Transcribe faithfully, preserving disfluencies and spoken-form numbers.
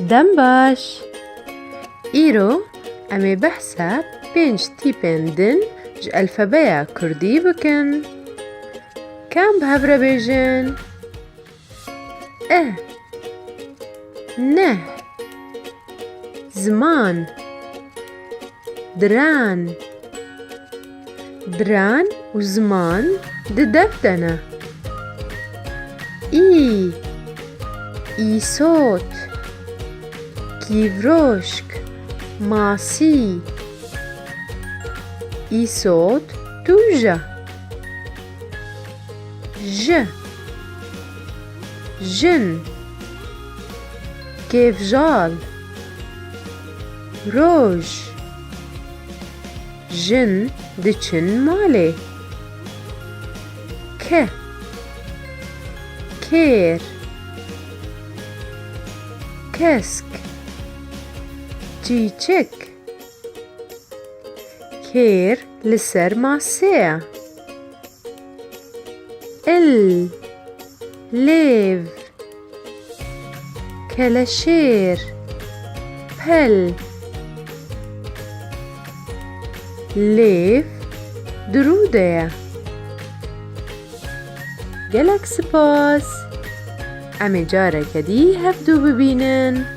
Dem baş. Îro em ê behsa pênc tîpên din ji elfebeya kurdî bikin. Kam bi hev re bêjin? E. Neh. Ziman. Diran. Diran û ziman di dev de ne. Î. Îsot. Kîvroşk. Masî. Îsot tûj e. Ji. Jin. Kêvjal. Roj. Jin diçin malê. Ke. Kêr. Kesk. Çîçek. Kêr li ser masê ye. Il. Lêv. Keleşêr. Pel. Lêv di rû de ye. Gelek spas. Em ê careke dî hevdû bibînin.